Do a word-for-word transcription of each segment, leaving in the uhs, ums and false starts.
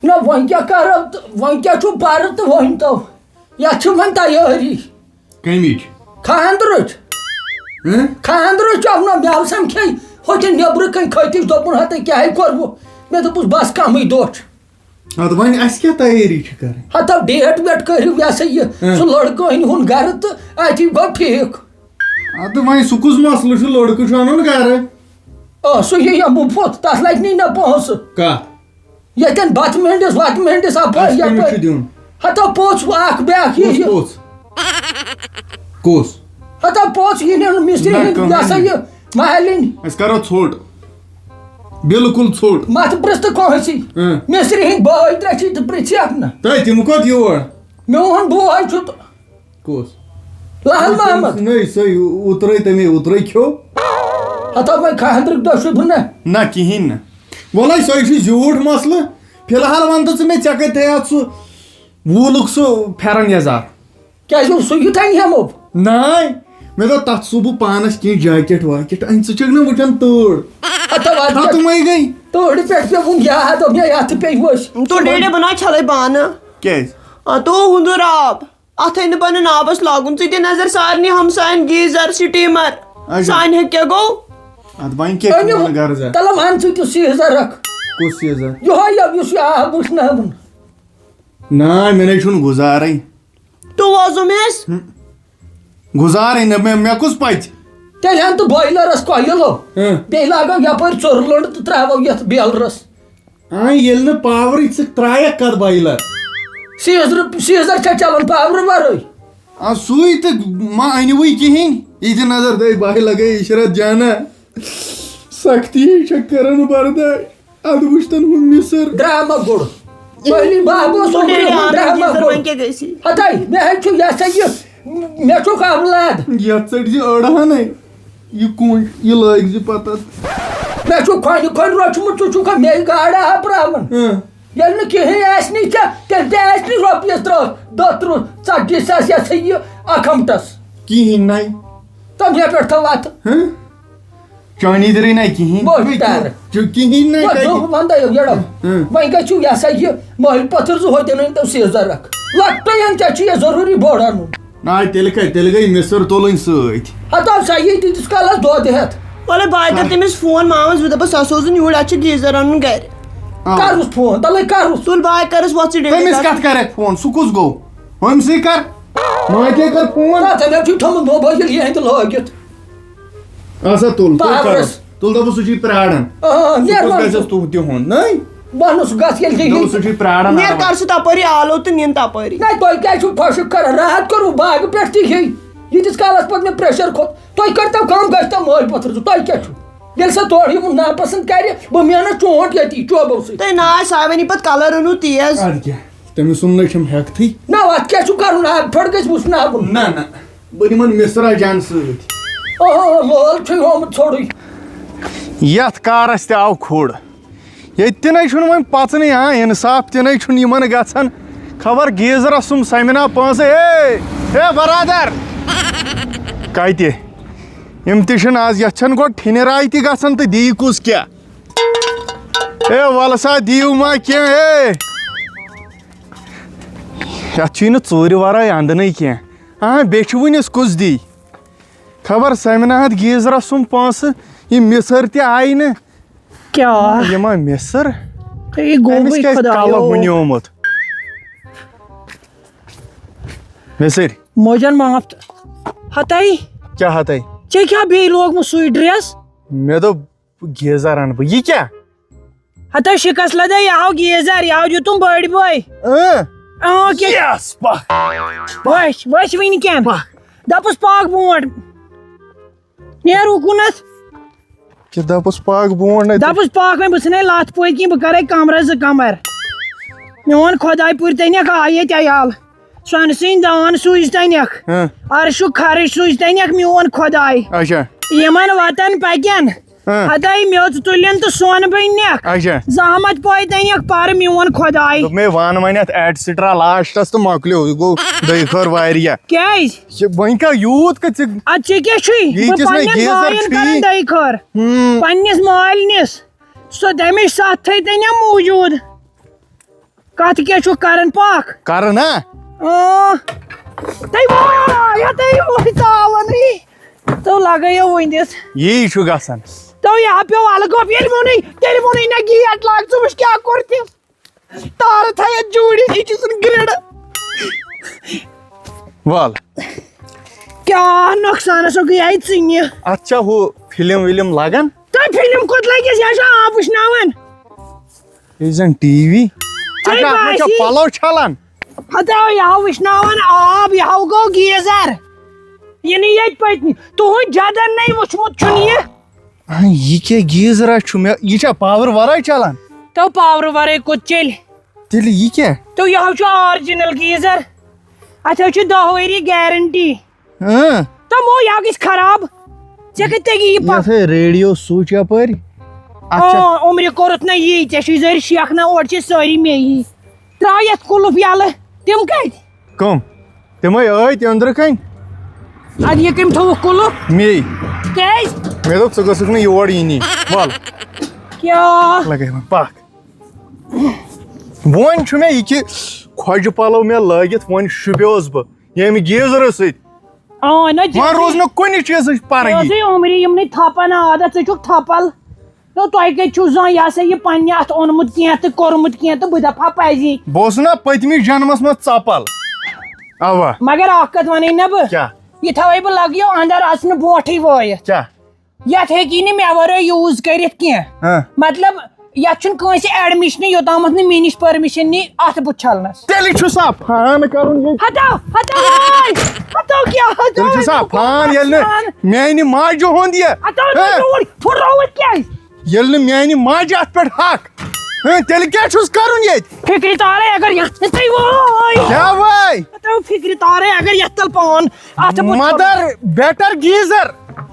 نہ، وۄنۍ کیٛاہ کرو تہٕ وۄنۍ کیٛاہ چھُو پرٕ تہٕ ؤنۍ تو، یتھ چھِ وۄنۍ تیٲری۔ کمِچ؟ خاندرٕچ۔ ہہ؟ خاندرٕچ چھُ نہ، مےٚ سمکھے ہوٚتٮ۪ن نیٚبرٕ کنہِ کھٔتِس، دوٚپُن، ہتہٕ کیٛاہ ہے کوٚروٕ؟ مےٚ دوٚپُس، بس کمٕے دۄہ چھِ۔ ادٕ وۄنۍ اسہِ کیٛاہ تیٲری چھِ کرٕنۍ؟ ہتو ڈیٹ ویٹ کٔرِو، یہِ ہسا یہِ، ہہ۔ سُہ لڑکہٕ أنۍ ہُن گرٕ تہٕ اتی گوٚو ٹھیٖک۔ ادٕ وۄنۍ سُہ کُس مسلہٕ چھُ؟ لڑکہٕ چھُ انُن گرٕ۔ آ، سُہ یہِ یہِ مُفت، تتھ لگہِ نہٕ نہ پونٛسہٕ۔ کتھ؟ ییٚتٮ۪ن بتہٕ مِنڈِس وتہٕ مِنڈِس اپٲرۍ اَسہِ کٔمِس چھُ یپٲرۍ۔ دیُن؟ ہتو پوٚژھ اکھ بیاکھ یہِ کُس یہِ۔ پوٚژھ؟ کُس؟ ہتو پوٚژھ یہِ نیُن مِستری نہ، ہُنٛد، کٕہٕنۍ یہِ ہسا نہٕ۔ یہِ مہلِنۍ۔ أسۍ کرو ژھوٚٹ۔ بالکل ژھوٚٹ۔ متھ پرٛژھ تہٕ کٲنٛسی۔ اۭں۔ مِستری ہٕنٛدۍ بٲے ترٛےٚ چھِ تہٕ پرٛژھِ اکھ نہ۔ تہٕ تِم کوٚت یور؟ میون بوے چھُ تہٕ کُس؟ لال محمد۔ نٔے، سُے اوترَے، تَمے اوترَے کھیوٚو۔ ہتا وۄنۍ خاندرٕکۍ دۄہ چھُ بہٕ نہ۔ نہ، کِہیٖنۍ نہٕ۔ وَلَے، سُے چھُ زیوٗٹھ مسلہٕ۔ فی الحال وَن تہٕ ژٕ مےٚ، ژےٚ کَتہِ تھٲیاتھ سُہ ووٗلُک سُہ پھٮ۪رَن یَزار؟ کیٛازِ اوس سُہ یُتھ اَنہِ ہٮ۪مو؟ ناے، مےٚ دوٚپ تَتھ سُہ بہٕ پانَس کینٛہہ جاکٮ۪ٹ واکٮ۪ٹ اَنہِ، ژٕ چھَکھ نہ وٕچھان تۭر۔ ہتا وَتھ پٮ۪ٹھ۔ ہَتہٕ مَے گٔے۔ تۭرِ پٮ۪ٹھ پیوٚوُم یاد، دوٚپ مےٚ یَتھ تہِ پیٚیہِ ؤسۍ۔ تو ڈیڈے بَناو چھَلَے بانہٕ۔ کیٛازِ؟ آ، تو ہُنٛدُر آب۔ اَتھ ہے نہٕ پَنُن آبَس لاگُن۔ ژٕ دِ نظر سارنٕے ہمساین گیٖزر، سٹیٖمر۔ اچھا۔ سانہِ ہیٚکہِ کیٛاہ گوٚو؟ اَتھ وۄنۍ کیٛاہ چھُ أنِو، وَنان غرضا؟ تَلہٕ وَن ژٕ تہِ سیٖزرَکھ۔ کُس سیٖزر؟ یِہوٚے یہِ، یُس یہِ آب وٕچھناوُن۔ نا، مےٚ نَے چھُنہٕ گُزارٕے۔ تو وۄزُم ہٮ۪س۔ گُزارٕے نہٕ، مےٚ، مےٚ کُس پَزِ؟ تیٚلہِ اَن تہٕ بویلَرَس کۄیِل ہو۔ ہہ۔ بیٚیہِ لاگو یَپٲرۍ ژُرٕ لٔنٛڈ تہٕ ترٛاوو یَتھ بیلرَس۔ آ، ییٚلہِ نہٕ پاورٕے، ژٕ ترٛایَکھ کَتھ بایلَر؟ سیٖزر، سیٖزر چھا چلان پاورٕ وَرٲے؟ آ، سُے تہٕ ما أنِوٕے کِہیٖنۍ۔ یہِ تہِ نظر دے، بایلَر گٔے عشرت جانا۔ سختی چھےٚ کران برداش۔ اَدٕ وٕچھتَن ہُہ مِصر۔ درٛامَکھ گُر۔ پہلی باب اوس اوٚنمُت یِمَن درٛامَکھ گُر۔ وۄنۍ کیٛاہ گژھِ؟ ہَتَے، مےٚ حظ چھُ یہِ ہسا یہِ، مےٚ چھُکھ اولاد۔ یَتھ ژٔٹۍ زِ أڑ ہَنَے۔ یہِ کوٗنٛج، یہِ لٲگۍ زِ پَتہٕ اَتھ۔ مےٚ چھُ کھۄنہِ کھۄنہِ روٚچھمُت، ژٕ چھُکھا مےٚ گاڈٕ ہاپراوان؟ اۭں۔ ییٚلہِ نہٕ کِہیٖنۍ آسہِ نہٕ ژےٚ، تیٚلہِ تہِ آسہِ نہٕ رۄپیَس ترٛہ، دَہ، ترٛہ، ژَتجی ساس یہِ ہسا یہِ اَکھ ہَمتَس۔ کِہیٖنۍ نَے۔ تہٕ مےٚ پٮ۪ٹھ تھاو اَتھٕ۔ ہہ؟ چٲنی دِرٕے نَے کِہیٖنۍ۔ بہٕ تُہۍ تَرٕ۔ چھِو کِہیٖنۍ نَے بہٕ کَتہِ؟ دوٚپ، وَندَے یَو یَڑو۔ ہہ۔ وۄنۍ گژھِو یہِ ہسا یہِ مٔلۍ پٔتھٕر زٕ ہوتہِ نہٕ تِم سیٖزَر رَکھ۔ لۄکٹُے ہَن ژےٚ چھُ یہِ ضروٗری بوٚڑ اَنُن۔ نہ، تیٚلہِ کَتہِ؟ تیٚلہِ گٔے مِصر تُلٕنۍ سۭتۍ۔ ہَتہٕ آو سا یہِ تیٖتِس کالَس دۄد ہٮ۪تھ۔ وَلہٕ بہٕ ہا کَرٕ تٔمِس فون مامَس، بہٕ دَپَس سُہ سوزُن یوٗرۍ، اَسہِ چھُ گیٖزَر اَنُن گَرِ۔ آ۔ کَرُس فون، تَلَے کَرُس۔ تُل بہٕ ہا کَرَس وۄتھ ژٕ ڈیڈی تٔمِس کَر۔ کَتھ کَرَکھ فون؟ سُہ کُس گوٚو؟ ہُمۍ سٕے کَر۔ ماتے کَر فون۔ تَتھ ہَے مےٚ چھُے تھوٚمُت موبایِل یِہِنٛدِ لٲگِتھ۔ آ سا تُل، تُل پاورَس۔ کَرُس۔ تُل دَپُس سُہ چھُے پرٛاران۔ آ، سُہ نیر کُس وَن گژھٮ۪س ژٕ۔ تُہُنٛد تِہُنٛد، نٔے؟ وَنُس گژھ ییٚلہِ ژےٚ یی۔ دوٚپُس سُہ چھُے پرٛاران نیر اَتھ۔ کَر سُہ تَپٲری آلو تہٕ نِن تَپٲری۔ نہ، تۄہہِ کیٛازِ چھُو خۄشٕک کَران؟ راحت کوٚروٕ باغہٕ پٮ۪ٹھ تہِ یہِ۔ ییٖتِس کالَس پَتہٕ مےٚ پرٛیشَر کھوٚت، تُہۍ کٔرۍتو کٲم، گٔژھۍتو مٲلۍ پٔتھٕر زٕ، تۄہہِ کیٛاہ چھُو؟ ییٚلہِ سۄ تورٕ یِمَن ناپَسنٛد کَرِ، بہٕ مینہٕ چونٛٹھ ییٚتی چوبو سۭتۍ۔ تۄہہِ نا آسہِ ہاوانی پَتہٕ کَلَر أنِو تیز۔ اَدٕ کیٛاہ؟ تٔمِس سُمبنَے چھَم ہٮ۪کتھٕے۔ نہ، اَتھ کیٛاہ چھُ کَرُن؟ آب پھٔٹ گژھِ وُشناوُن۔ نہ، نہ، بہٕ نِمَن مِصرا جان سۭتۍ۔ اوہو، لول چھُے ہومُت ژھوٚرُے۔ یَتھ کارَس تہِ آو کھُر۔ ییٚتہِ تہِ نَے چھُنہٕ وۄنۍ پَژنٕے، آ، اِنصاف تہِ نَے چھُنہٕ یِمَن گژھان۔ خبر گیٖزرَس سُم سَمہِ نا پونٛسہٕ۔ اے، اے، برادر! کَتہِ؟ یِم تہِ چھِنہٕ آز، یَتھ چھَنہٕ گۄڈٕ ٹھِنہِ راے تہِ گژھان تہٕ دی کُس کیٛاہ؟ اے، وَلہٕ سا، دِیِو ما کینٛہہ، اے۔ یَتھ چھُے نہٕ ژوٗرِ وَرٲے اَنٛدنٕے کینٛہہ۔ آ، بیٚیہِ چھُ وٕنِس کُس دی؟ خبر سَمہِ نا اَتھ گیٖزرَس سُم پونٛسہٕ، یہِ مِصر تہِ آیہِ نہٕ۔ کیٛاہ؟ یہِ ما مِصر؟ ہے، یہِ گوٚو أمِس وۄنۍ کیٛازِ خۄدایو؟ کَلہٕ ہُنیومُت؟ مِصر۔ موجَن معاف تہٕ۔ ہَتَے۔ کیٛاہ ہَتَے؟ ژےٚ کیٛاہ بیٚیہِ لوگمُت سُے ڈرٛٮ۪س؟ مےٚ دوٚپ، گیٖزر اَنہٕ بہٕ۔ یہِ کیٛاہ؟ ہتا شِکس لدے، یہِ آو گیٖزر، یہِ آو دیُتُم بٔڑۍ بٲے۔ اۭں۔ اۭں، کیٛاہ؟ Yes، پکھ۔ وٕچھ، وٕچھ وٕنہِ کیٛاہ۔ پکھ۔ دَپُس پاکھ بونٛٹھ۔ نیر اُکُنتھ۔ کیٛاہ دَپُس پاکھ بونٛٹھ نَے؟ دَپُس پاکھ وۄنۍ، بہٕ ژھٕنے لَتھ پٲٹھۍ کِنۍ بہٕ کَرَے کَمرَس زٕ کَمر۔ میون خۄداے پوٗرِ تَنٮ۪کھ آے ییٚتہِ عیال۔ سۄنہٕ سٕنٛدۍ دان سوٗزۍ تَنٮ۪کھ۔ ہاں۔ عرشُک خرٕچ سوٗزۍ تَنٮ۪کھ میون خۄداے۔ اچھا۔ یِمن وَتَن پَکٮ۪ن۔ ہاں۔ ہتاے میٚژ تُلِن تہٕ سۄن بٔنِکھ۔ اچھا۔ زحمت پٲے تَنٮ۪کھ پَر میون خۄداے۔ دوٚپ مےٚ وَن وۄنۍ اَتھ ایٹ سِٹرا لاسٹَس تہٕ مۄکلیو، یہِ گوٚو دۄیہِ خٲر واریاہ۔ کیٛازِ؟ یہِ وۄنۍ کیٛاہ یوٗت کَتہِ ژٕ اَدٕ ژےٚ کیٛاہ چھُے؟ یہِ بہٕ کِس نہٕ پنٛنٮ۪ن گیٖزر بایَن چھُے؟ کَرَن دَے خٲر۔ ہُم۔ پنٛنِس مٲلنِس۔ سۄ تَمِچ سَتھ تھٲے تَنٮ۪م موٗجوٗد۔ پتہٕ کیٛاہ چھُکھ کران پکھ؟ کرٕ نا۔ اۭں۔ تۄہہِ وایو، تۄہہِ وۄنۍ تاوَنٕے۔ تو لگٲیِو وٕنِس۔ یی چھُ گژھان۔ تو یہِ ہا پیوٚو الہٕ گوٚب، ییٚلہِ ووٚنُے، تیٚلہِ ووٚنُے نہ گیٹ لاگ، ژٕ وٕچھ کیٛاہ کوٚر تٔمۍ۔ تارٕ تھایَتھ جوٗڑِتھ، یہِ چھُ سُن گرٛیڈٕ۔ وَل۔ کیٛاہ نۄقصانَس گٔیے ژٕنہِ؟ اَتھ چھا ہُہ فِلم وِلم لگان؟ تۄہہِ فِلم کوٚت لَگٮ۪س؟ یہِ چھا آب وٕشناوان؟ یہِ زَن ٹی وی۔ ژےٚ اچھا، اَتھ منٛز چھا باسی؟ پَلو چھَلان؟ ہتاو، یہِ ہاو وٕشناوان آب، یہِ ہاو گوٚو گیٖزر۔ یہِ نہٕ ییٚتہِ پٔتمہِ۔ تُہُنٛد جدن نے وٕچھمُت چھُنہٕ یہِ۔ آ، یہِ کیٛاہ گیٖزرا چھُ مےٚ؟ یہِ چھا پاورٕ ورٲے چلان؟ تو پاورٕ ورٲے کوٚت چیٚلہِ؟ تیٚلہِ یہِ کیٛاہ؟ تو یہِ ہاو چھُ original گیٖزر۔ اَتھ حظ چھِ دَہ ؤری guarantee۔ اۭں۔ تہٕ مو یا گژھِ خراب۔ ژےٚ کتہِ تگی یہِ پتھ؟ یتھ ہے ریڈیو سوچ یپٲرۍ۔ اتھ چھا آ، عمرِ کوٚرُتھ نہ یی، ژےٚ چھُے زٔرۍ شیخ نہ، اورٕ چھِ سٲری مے یی۔ تراو یتھ قلف یلہٕ۔ تِم کتہِ؟ کم؟ تِمے ٲدۍ أنٛدرٕ کنۍ۔ ادٕ یہِ کٔمۍ تھووُکھ قلف؟ مے۔ کیازِ؟ مےٚ دوٚپ ژٕ گٔژھکھ نہٕ یور یِنی۔ ول۔ کیٛاہ؟ لگے وۄنۍ پکھ۔ وۄنۍ چھُ مےٚ یہِ کہِ کھۄجہِ پلو مےٚ لٲگِتھ، وۄنۍ شُپیوس بہٕ ییٚمہِ گیٖزرٕ سۭتۍ۔ آ، نہ، وۄنۍ روٗز نہٕ کُنہِ چیٖزٕچ پرٕے۔ ژےٚ ٲسٕے عمرِ یِمنٕے تھپن عادت، ژٕ چھُکھ تھپل۔ نو، تۄہہِ کتہِ چھُو زانٛہہ یہِ ہسا یہِ پننہِ اتھٕ اوٚنمُت کینٛہہ تہٕ کوٚرمُت کینٛہہ تہٕ بہٕ دپہٕ ہا پزی۔ بہٕ اوسُس نا پٔتمِس جنمس منٛز ژپل۔ اوا۔ مگر اکھ کتھ ونٕے نہ بہٕ۔ کیٛاہ؟ یہِ تھاوے بہٕ لگیو اندر اژنہٕ برونٹھٕے وٲیِتھ۔ کیٛاہ؟ یتھ ہیٚکی نہٕ مےٚ ورٲے use کٔرِتھ کینٛہہ۔ ہاں۔ مطلب، یتھ چھُنہٕ کٲنٛسہِ admission یوٚتامتھ نہٕ مےٚ نِش permission نی اتھ بُتھ چھلنس۔ تیٚلہِ چھُ سا فان کرُن ییٚتہِ۔ ہتو، ہتو وٲے، ہتو کیٛاہ، ہتو تیٚلہِ چھُ سا وٲے، فان ییٚلہِ نہٕ فان۔ میانہِ ماجہِ ہُنٛد یہِ۔ ہتو ہاں۔ نہٕ ڈوٗر پھُٹرووُتھ کیٛازِ؟ ییٚلہِ نہٕ میانہِ ماجہِ اتھ پٮ۪ٹھ حق، ہاں، تیٚلہِ کیٛاہ چھُس کرُن ییٚتہِ؟ فکرِ تارے اگر یتھ نہٕ تُہۍ وٲے۔ کیٛاہ وٲے؟ ہتو فکرِ تارے اگر یتھ تل پان اتھ بُتھ چھلنس۔ Mother better geezer۔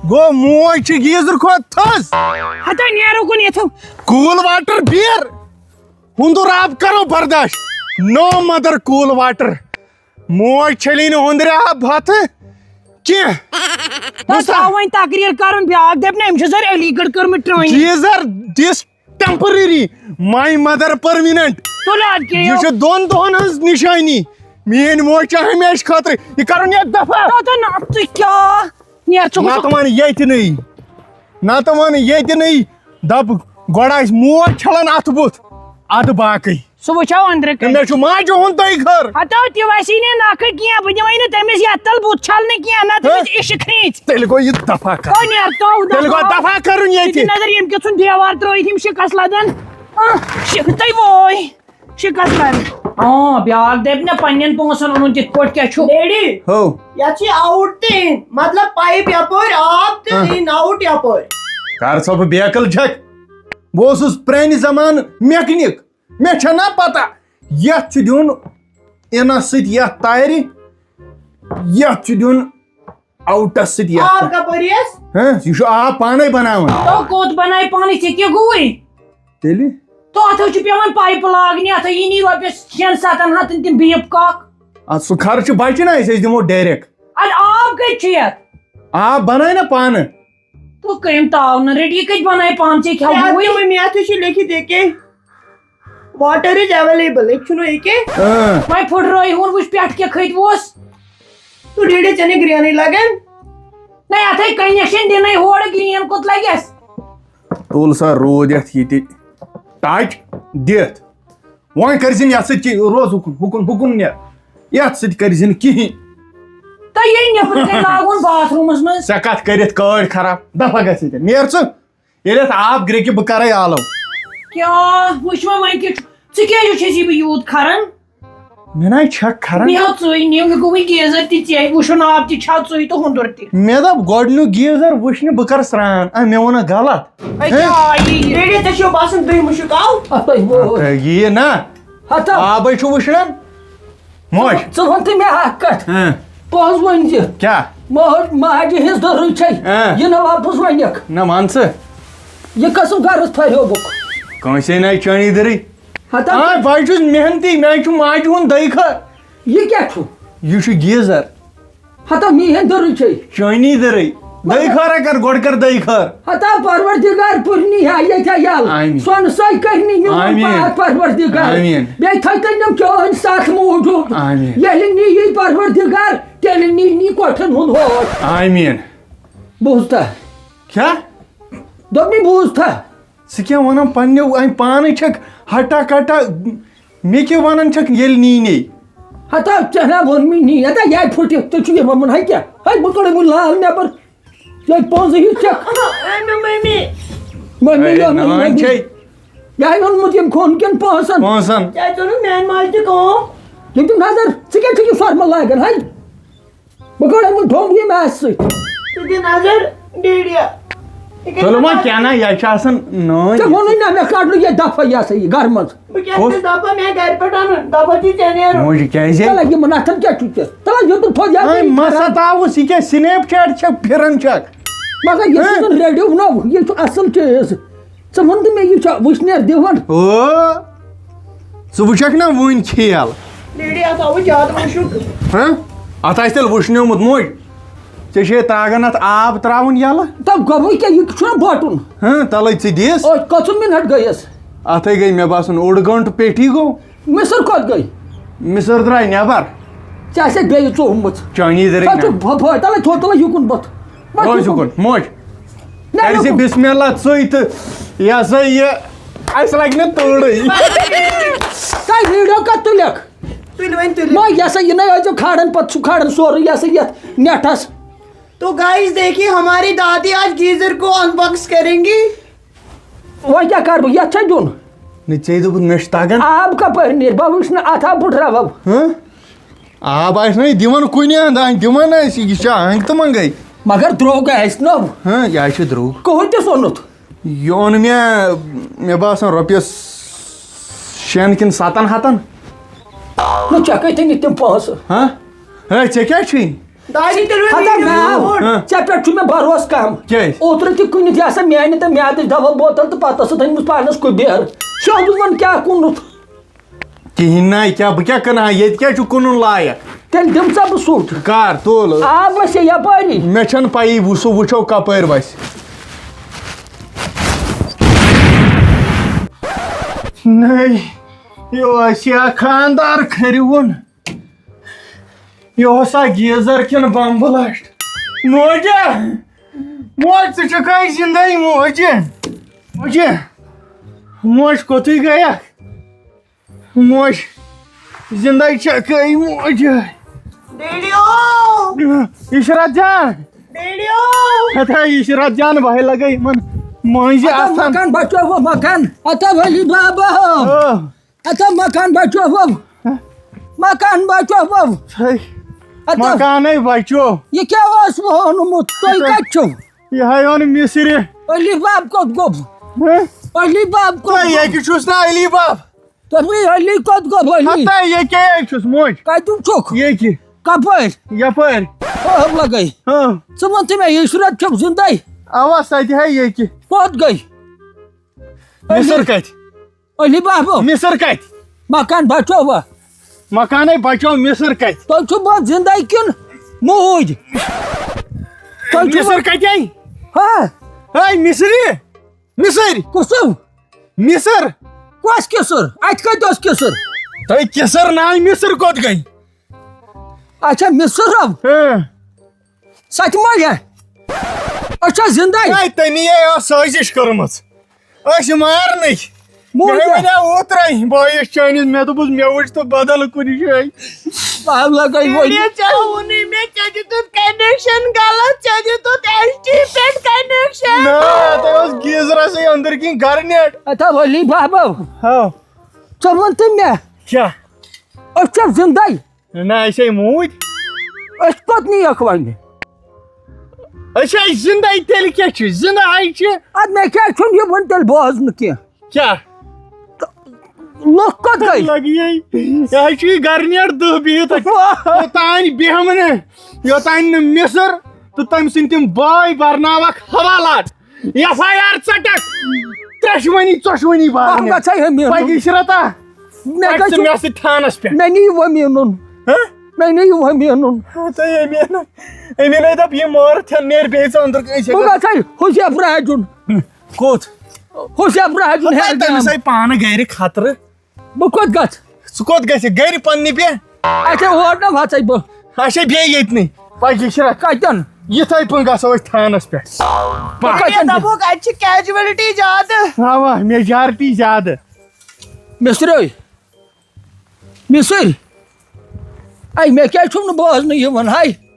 گوٚو موج چھِ گیٖزر کھۄتہٕ تھٔز۔ ہتا نیرو کُن یتھو۔ Cool water beer۔ ہُنٛدُر آب کرو برداشت۔ No mother cool water۔ موج چھٔلی نہٕ ہُنٛدرِ آب بتہٕ کینٛہہ۔ تس آو وۄنۍ تقریر کرُن، بیاکھ دپہِ نہ، أمۍ چھِ سر علی گڑھ کٔرمٕژ ٹرٛٲنی۔ Geezer this temporary، my mother permanent۔ تُلہِ اَدٕ کیٛاہ یہِ یو۔ چھِ دۄن دۄہن ہٕنٛز نِشٲنی۔ میٛٲنۍ موج چھِ ہمیشہٕ خٲطرٕ۔ یہِ کرُن یتھ دفعہ۔ تہٕ نہ، ژٕ کیٛاہ؟ نیر ژٕ نتہٕ وَن ییٚتہِ نٕے۔ نتہٕ وَن ییٚتہِ نٕے۔ دَپ، گۄڈٕ آسہِ موج چھلان اَتھٕ بُتھ، اَدٕ باقٕے۔ سُہ وٕچھو أنٛدرٕ تہٕ کَنہِ۔ مےٚ چھُ ماجہِ ہُنٛد تۄہہِ خٲر۔ ہتو تہِ وَسی نہٕ نَکھٕ کینٛہہ، بہٕ دِمَے نہٕ تٔمِس یَتھ تَل بُتھ چھلنہٕ کینٛہہ، نہ تٔمِس ہہ؟ عشق کھیٖژ۔ تیٚلہِ گوٚو یہِ دفعہ کَرُن۔ تو نیر تو تیٚلہِ گوٚو دفعہ۔ دفعہ کَرُن ییٚتہِ۔ ییٚتہِ نظر ییٚمہِ کیُتھ ژھُن دیوار ترٛٲوِتھ یِم شِکَس لَدَن۔ آہ، شِ-، تُہۍ وٲے۔ شِکَس لَدَن۔ آ، بیٛاکھ دَپہِ نہ پنٛنٮ۪ن پونٛسَن اوٚنُن تِتھ پٲٹھۍ کیٛاہ چھُ۔ ڈیڈی، ہو۔ یَتھ چھِ out تہِ in، مطلب pipe یَپٲرۍ، آب تہٕ ہہ۔ In out یَپٲرۍ۔ کَر سا بہٕ بیکٕل چھَکھ؟ بہٕ اوسُس پرٛانہِ زمانہٕ mechanic۔ مےٚ چھےٚ نا پتہ، یتھ چھُ دیُن inس سۭتۍ یتھ تارِ، یتھ چھُ دیُن outس سۭتۍ یتھ۔ آب کپٲرۍ یس؟ ہہ، یہِ چھُ آب پانے بناوان۔ تو کوٚت بنایہِ پانے، ژےٚ کیٛاہ گوٚوُے؟ تیٚلہِ؟ تو اتھ حظ چھُ پٮ۪وان pipe لاگنہِ، اتھ یی نی رۄپیس شٮ۪ن ستن ہتن تِم بیٖپ کاک۔ اتھ سُہ خرچہٕ بچہِ نا، أسۍ أسۍ دِمو direct۔ ادٕ آب کتہِ چھُ یتھ؟ آب بنایہِ نا پانہٕ۔ تو کٔمۍ تاو نہٕ رٔٹۍ، یہِ کتہِ بنایہِ پانہٕ، ژےٚ کھٮ۪و ہے، بوٗلۍ؟ تِمے مےٚ تہِ چھُ لیکھِتھ ییٚکے، water is available، ییٚتہِ چھُنہٕ ییٚکے۔ اۭں۔ وۄنۍ پھُٹرٲے ہُن، وٕچھ پٮ۪ٹھ کیٛاہ کھٔتۍ ووس۔ تو ڈیڈی ژےٚ نے green لگان۔ نہ، یتھے connection دِنَے ہورٕ green کوٚت لگٮ۪س؟ تُل سا روٗد یتھ یہِ تہِ touch دِتھ۔ وۄنۍ کٔرۍزِن یَتھ سۭتۍ کہِ-، روز ہُکُن، ہُکُن، ہُکُن نیر۔ یَتھ سۭتۍ کٔرۍزِن کِہیٖنۍ۔ تۄہہِ یہِ نیٚبرٕ کَنہِ لاگُن باتھ روٗمَس منٛز۔ ژےٚ کَتھ کٔرِتھ کٲڑۍ خراب؟ دَفا گژھ ییٚتٮ۪ن۔ نیر ژٕ۔ ییٚلہِ اَتھ آب گرٛیٚکہِ، بہٕ کَرَے آلو۔ کیٛاہ؟ وٕچھ وۄنۍ، وۄنۍ کیٛاہ چھُ؟ ژٕ کیٛازِ چھُس یہِ بہٕ یوٗت کھَران؟ مےٚ نہ چھَکھ کھَران۔ بیٚہو ژٕے، نِو یہِ گوٚوُے گیٖزَر تہِ ژےٚ۔ وٕچھُن آب تہِ چھا ژٕے تہٕ ہُنٛدُر تہِ۔ مےٚ دوٚپ گۄڈٕنیُک گیٖزَر وٕچھنہِ بہٕ کَرٕ سرٛان۔ اَ، مےٚ ووٚنُکھ غلط۔ ہے، ہے؟ کیٛاہ آیی یہِ؟ ڈیڈی، ژےٚ چھُو باسان تُہۍ مُشُک آو؟ اَتھ تۄہہِ ووت۔ ہے، یی نہ۔ ہتا۔ آبَے چھُ وٕشنان۔ موج۔ ژٕ وَن تہٕ مےٚ اَکھ کَتھ۔ ہاں۔ پوٚز ؤنۍ زِ۔ کیٛاہ؟ ماج-، ماجہِ ہِنٛز دٔرٕے چھے۔ ہاں۔ یہِ نہ واپس وَنٮ۪کھ۔ نہ، وَن ژٕ۔ یہِ قٕسٕم غرض پھریومُت۔ کٲنٛسے نہ چٲنی دٔرٕے۔ ہتا۔ آ، بہٕ چھُس محنتی، مےٚ چھُ ماجہِ ہُنٛد دٔے خٲر۔ یہِ کیٛاہ چھُ؟ یہِ چھُ گیٖزَر۔ ہتا میٛٲنۍ دٔرٕے چھے۔ چٲنی دٔرٕے۔ دٔے خٲرا کر، گۄڈٕ کر دٔے خٲر۔ ہتا پروردگار پُرنی ہا ییٚتہِ یَلہٕ۔ آمین۔ سۄنہٕ سۄے کٔرنی میون آمین۔ پاک پروردگار۔ آمین۔ بیٚیہِ تھٲے تٔمۍ یِم چٲنۍ سَتھ موٗجوٗد۔ آمین۔ ییٚلہِ نی یی پروردگار، تیٚلہِ نی نی کۄٹھٮ۪ن ہُنٛد ہوش۔ آمین۔ بوٗزتھا؟ کیٛاہ؟ دوٚپنٕے بوٗزتھا؟ ژٕ کیٛاہ وَنان پنٛنیو اَمہِ پانَے چھَکھ ہٹا کٹا، مےٚ کیٛاہ وَنان چھَکھ ییٚلہِ نی نے؟ ہتا ژےٚ نا ووٚن مےٚ نی، ہتا یہِ پھُٹہِ، تُہۍ چھِو یہِ وَنان، ہے کیٛاہ؟ ہے بہٕ کَڑٕ وۄنۍ لال نٮ۪بر۔ ژےٚ پونٛسہٕ ہیٚتۍ ژےٚ۔ اَہَن، اَہَن، مٔمی۔ مٔمی اے، یوٚن نان مٔمی۔ چھے۔ یہِ ہا اوٚنمُت ییٚمۍ کھوٚن کٮ۪ن پونٛسَن۔ پونٛسَن۔ ژےٚ ژوٚنُتھ میٛانہِ ماجہِ تہِ کٲم۔ یہِ دِ نظر، ژٕ کیٛاہ چھُکھ یہِ سۄرمہٕ لاگان، ہے؟ بہٕ کَڑٕ وۄنۍ ڈوٚم ییٚمہِ آسہِ سۭتۍ۔ ژٕ دِ نظر، ڈیڈیا۔ یہِ کیٛاہ تُلہٕ وۄنۍ کیٛاہ نا، یہِ چھِ آسان نٲنۍ۔ ژےٚ ووٚنُے نا، مےٚ کَڑ نہٕ یہِ دفعہ یہِ ہسا یہِ گَرٕ منٛز۔ بہٕ کیٛاہ کُس؟ چھُس دَپان، مےٚ گَرِ پٮ۪ٹھ اَنُن، دَپان چھِ ژےٚ نیرُن۔ موجی کیٛازِ؟ تَلہ یِمَن اَتھَن کیٛاہ چھُ ژےٚ؟ تَلہ یوٚتُن تھوٚد یَتھ وۄنۍ نہٕ مَسا خراب۔ تاوُس، یہِ کیٛاہ سنیپ چیٹ چھےٚ پھِران چھَکھ؟ مگر یہِ ہہ؟ چھُنہٕ ریڈیو نو، یہِ چھُ اَصٕل چیٖز۔ ژٕ وَن تہٕ مےٚ، یہِ چھا وٕشنیر دِوان؟ او، ژٕ وٕچھکھ نا وٕنۍ کھیل۔ ڈیڈی، اَتھ آوُ زیادٕ مُشُک۔ ہہ؟ اَتھ آسہِ تیٚلہِ وٕشنیومُت موج۔ ژےٚ چھے تاگان اَتھ آب ترٛاوُن یَلہٕ؟ تَتھ گۄبُے کیٛاہ، یہِ چھُنہ بۄٹُن؟ ہہ، تَلَے ژٕ دِس۔ أتھۍ کٔژَن مِنَٹ گٔیَس؟ اَتھَے گٔے مےٚ باسان اوٚڑ گٲنٛٹہٕ پیٚٹھی گوٚو۔ مِسٕر کوٚت گٔے؟ مِسٕر درٛاے نٮ۪بَر۔ ژےٚ آسہِ بیٚیہِ ژوٚمُت۔ چٲنی زٔرٕے سۄ چھُ نہ۔ بۄ-، بۄ-، تَلَے تھوٚد، تَلَے یُکُن بۄتھ۔ وۄنۍ روز یُکُن۔ یُکُن، موج۔ نہ، کَرِ ژٕ یُکُن۔ بسم اللہ ژٕے تہٕ یہِ ہسا یہِ، اَسہِ لَگہِ نہٕ تۭرٕے۔ تۄہہِ ویٖڈیو کَتھ تُلِکھ؟ تُلِو وۄنۍ، تُلِو۔ وۄنۍ یہِ ہسا یہِ نَے ٲسۍزیو کھالان، پَتہٕ چھُ کھالان سورُے یہِ ہسا یَتھ نٮ۪ٹَس۔ تو گائز دیکھیے، ہماری دادی آج گیزر کو انباکس کریں گی۔ وۄنۍ کیٛاہ کَرٕ بہٕ؟ یَتھ چھا دیُن؟ نہ، ژےٚ دوٚپُتھ مےٚ چھُ تَگان۔ آب کَپٲرۍ نیرِ؟ بہٕ وٕچھِ نہٕ، اَتھ آب پھٕٹراوَو۔ ہہ؟ آب آسہِ نہ دِوان کُنہِ اَندٕ، اَتھ دِوان آسہِ، یہِ چھا ہنٛگہٕ تہٕ منٛگَے۔ مگر درٛوگ آسہِ نہ۔ ہہ، یہِ حظ چھُ درٛوگ۔ کٕہٕنۍ تہِ سوٚنُتھ۔ یہِ اوٚن مےٚ، مےٚ باسان، رۄپیَس شٮ۪ن کِنہٕ سَتَن ہَتَن۔ نہ، ژےٚ کَتہِ أنِتھ تِم پونٛسہٕ؟ ہہ؟ ہے، ژےٚ کیٛاہ چھُے؟ دادی، تُلِو ہتا ویٖڈیو مےٚ آو، بوٗٹھ۔ ہہ۔ ژےٚ پٮ۪ٹھ چھُ مےٚ بھروسہٕ کَم۔ کیٛازِ؟ اوترٕ تہِ کٕنِتھ یہِ ہسا میٛانہِ تہٕ میٛادٕچ دوا بوتل تہٕ پَتہٕ ٲسٕتھ أنمٕژ پانَس کُبیر۔ شاہ دُلمَن کیٛاہ کُنُتھ؟ کِہیٖنۍ نہ، کیٛاہ، بہٕ کیٛاہ کٕنہٕ ہا؟ ییٚتہِ کیٛاہ چھُ کٕنُن لایق؟ تیٚلہِ دِم ژےٚ بہٕ سُہ۔ کر تُل؟ آب وَسے یَپٲری۔ مےٚ چھَنہٕ پَیی، وُ-، سُہ وٕچھو کَپٲرۍ وَسہِ۔ نٔے، یہِ اوس یا خانٛدار کھٔرِوُن۔ یہِ اوسا گیٖزر کِنہٕ بمبہٕ لَش؟ موجہِ! موج، ژٕ چھُکھے زِندَے موجہِ؟ موجہِ! موج کوٚتُے گٔیَکھ؟ موج! زِندَے چھَکھے موجہِ! ڈیڈیو! عشرت جان! ڈیڈیو! ہتا عشرت جان، بہٕ لَگے یِمَن مٔنٛزِ ہتا آسان۔ مکان بچو، ہو مکان۔ ہتا ولی بابا۔ او۔ ہتا مکان بچو، ہو۔ مکان بچو، ہو۔ ہے، ہتا۔ مکانے بچو۔ یہِ کیٛاہ اوس وونمُت؟ تُہۍ کتہِ چھِو؟ یہِ ہا اوٚن مِصرِ۔ علی باب کوٚت گوٚو؟ ہہ؟ علی باب کوٚت تۄہہِ گوٚو؟ ییٚتہِ چھُس نا علی باب۔ تۄہہِ علی کوٚت گوٚو علی؟ ہتا ییٚکے چھُس موج۔ کتہِ چھُکھ؟ ییٚتہِ۔ کپٲرۍ؟ یپٲرۍ۔ ہٲو لگے۔ ہاں۔ ژٕ وَن تہٕ مےٚ، عشرت چھَکھ زِندَے؟ اوا، سۄ تہِ ہے ییٚکہِ۔ کوٚت گٔے؟ مِصر کتہِ؟ علی بابو۔ مِصر کتہِ؟ مکان بچو وا؟ مکانے بچو، مِصر کتہِ؟ تُہۍ چھِو بہٕ زِندَے کِنہٕ موٗدۍ؟ تُہۍ چھِو مِصر کتے؟ ہاں۔ ہے مِصری؟ مِصر؟ کُسُم؟ مِصر؟ کۄس کِسُر؟ اَتہِ کَتہِ اوس کِسُر؟ تۄہہِ کِسر ناے مِصر کوٚت گٔے؟ اچھا، مِصر ہو؟ ہاں۔ سۄ تہِ ما چھےٚ؟ أسۍ چھا زِندَے؟ ہے، تٔمی ہے ٲس سٲزِش کٔرمٕژ۔ أسۍ مارنٕکۍ۔ موٗدۍ مےٚ ہا؟ وَنیٛاو اوترَے بٲیِس چٲنِس، مےٚ دوٚپُس، مےٚ وٕچھ تہٕ بدل کُنہِ جایہِ۔ بہٕ لَگَے وۄنۍ۔ ژےٚ ووٚنُے مےٚ، ژےٚ دیُتُتھ connection غلط، ژےٚ دیُتُتھ ایچ ڈی پٮ۪ٹھ connection۔ نہ، تۄہہِ اوس گیٖزرَسٕے أنٛدٕرۍ کِنۍ گرنیٹ۔ اَتھا ولی بابا۔ ہاو۔ ژٕ وَن تہٕ مےٚ۔ کیٛاہ؟ أسۍ چھا زِندَے؟ نہ، أسۍ ہے موٗدۍ۔ أسۍ کوٚت نِیَکھ وۄنۍ؟ أسۍ ہے زِندَے، تیٚلہِ کیٛاہ چھِ؟ زِندٕ ہے چھِ۔ اَدٕ مےٚ کیٛازِ چھُنہٕ یہِ وۄنۍ تیٚلہِ بوزنہٕ کینٛہہ؟ کیٛاہ؟ تہٕ لُکھ کوٚت گٔے؟ لَگہِ یے۔ یہِ حظ چھُ یہِ گرنیٹ دٔہ بِہِتھ اَتہِ۔ واہ۔ یوٚتانۍ بیٚہمہٕ نہٕ، یوٚتانۍ نہٕ مِصر تہٕ تٔمۍ سٕنٛدۍ تِم باے برناوَکھ حوالات۔ ایف آی آر ژَٹَکھ۔ ترٛٮ۪شوٕنی ژۄشوٕنی بارنہِ۔ اَتھ گژھِ ہے مےٚ پَکہِ عشرتا۔ مےٚ پَکہِ ژٕ گژھِ مےٚ سۭتۍ تھانَس پٮ۪ٹھ۔ مےٚ نِیہِ وۄنۍ میونُن۔ ہہ؟ نَے، نَے، یہِ وۄنۍ مینُن۔ ہتا یہِ مینُن۔ أمۍ نَے دوٚپ، یہِ مٲرِتھ ہن نیرِ بیٚیہِ ژٕ أنٛدرٕ کٔنۍ۔ بہٕ گژھٕ ہا حُسیب راجُن۔ کوٚت؟ حُسیب راجُن ہیرٕ تٔمِس گام۔ آے پانہٕ گرِ خطرٕ۔ بہٕ کوٚت گژھٕ؟ ژٕ کوٚت گژھِ؟ گرِ پننہِ پٮ۪ٹھ؟ اچھا، اور نہ وَژَے بہٕ۔ اچھا، بیٚیہِ ییٚتہِ نٕے۔ پَکہِ شرا۔ کَتٮ۪ن؟ یِتھَے پٲٹھۍ گژھو أسۍ تھانَس پٮ۪ٹھ۔ پَکھ۔ کَتٮ۪ن؟ دوٚپُکھ، اَتہِ چھِ casualty زیادٕ۔ اَوا، majority زیادٕ۔ مِصرِو۔ مِصٕرۍ۔ اَے، مےٚ کیٛازِ چھُم نہٕ بوزنہٕ یِوان، ہاے؟